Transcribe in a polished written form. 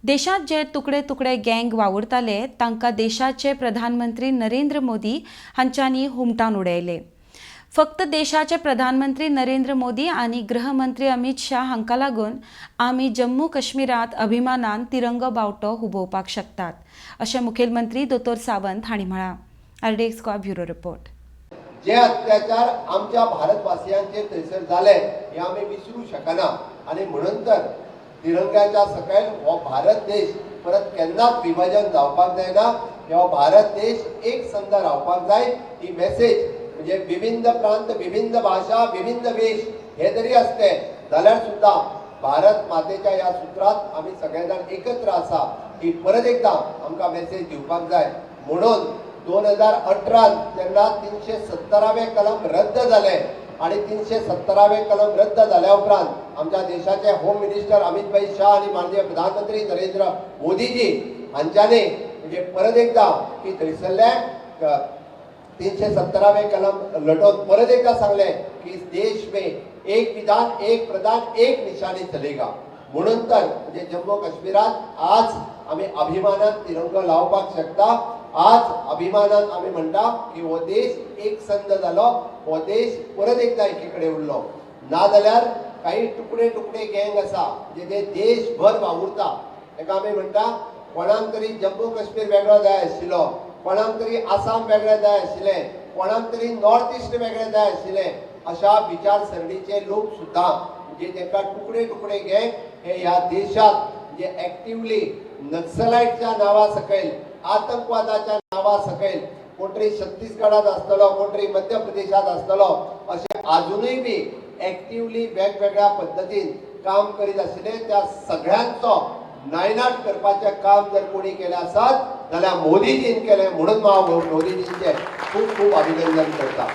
देशांत जे तुकडे तुकडे गँग वावुरताले तांकां देशाचे प्रधानमंत्री नरेंद्र मोदी हांच्यांनी हुमटावन उडयले. फक्त देशाचे प्रधानमंत्री नरेंद्र मोदी आनी गृहमंत्री अमित शाह हांकां लागून आमी जम्मू काश्मीरांत अभिमानान तिरंगो बावटो हुबोवपाक शकतात, अशें मुखेलमंत्री दोतोर सावंत हांणी म्हळां. RDX Goa, bureau report. जे अत्याचार आमच्या भारतवासियांचेर थंयसर जाले हे आमी विसरूं शकना आनी म्हणून तर तिरंग्याच्या सकयल हो भारत देश परत केन्नाच विभाजन जावपाक जायना, हो भारत देश एक संद रावपाक जाय. ही मेसेज म्हणजे विभिन्न प्रांत, विभिन्न भाषा, विभिन्न वेश हे जरी असले जाल्यार सुद्दां भारत मातेच्या ह्या सुत्रात आमी सगळे जाण एकत्र आसा, ही परत एकदां आमकां मेसेज दिवपाक जाय. म्हणून 2018त जेन्ना 370वें कलम रद्द जालें आनी 370वें कलम रद्द जाल्या उपरांत आमच्या देशाचे होम मिनिस्टर अमित भाई शाह आनी माननीय प्रधानमंत्री नरेंद्र मोदीजी हांच्यांनी म्हणजे परत एकदां की थंयसरले 370वें कलम लटोवन परत एकदां सांगलें की इस देश में एक विधान, एक प्रधान, एक निशाणी चलेगा. म्हणून तर म्हणजे जम्मू काश्मीरात आज आमी अभिमानान तिरंगो लावपाक शकता. आज अभिमानान आमी म्हणटा की हो देश एक संद जालो, हो देश परत एकदां एकी कडेन उरलो. नाजाल्यार काही तुकडे तुकडे गँग आसा जे ते देशभर वावुरता. ताका आमी म्हणटा, कोणाक तरी जम्मू काश्मीर वेगळो जाय आशिल्लो, कोणाक तरी आसाम वेगळें जाय आशिल्लें, कोणाक तरी नॉर्थ इस्ट वेगळें जाय आशिल्लें, अशा विचारसरणीचे लोक सुद्दां म्हणजे तांकां तुकडे तुकडे गँग हे ह्या देशात म्हणजे ऍक्टिवली नक्सलायटच्या नांवा सकयल, आतंकवादाच्या नांवा सकयल कोण तरी छत्तीसगडात आसतलो, कोण तरी मध्य प्रदेशात आसतलो, अशे आजुनूय बी ऍक्टिवली वेगवेगळ्या पद्दतीन काम करीत आशिल्ले. त्या सगळ्यांचो नायनाट करपाचें काम जर कोणी केलें आसत जाल्यार मोदीजीन केलें. म्हणून हांव मोदीजींचें खूब खूब अभिनंदन करता.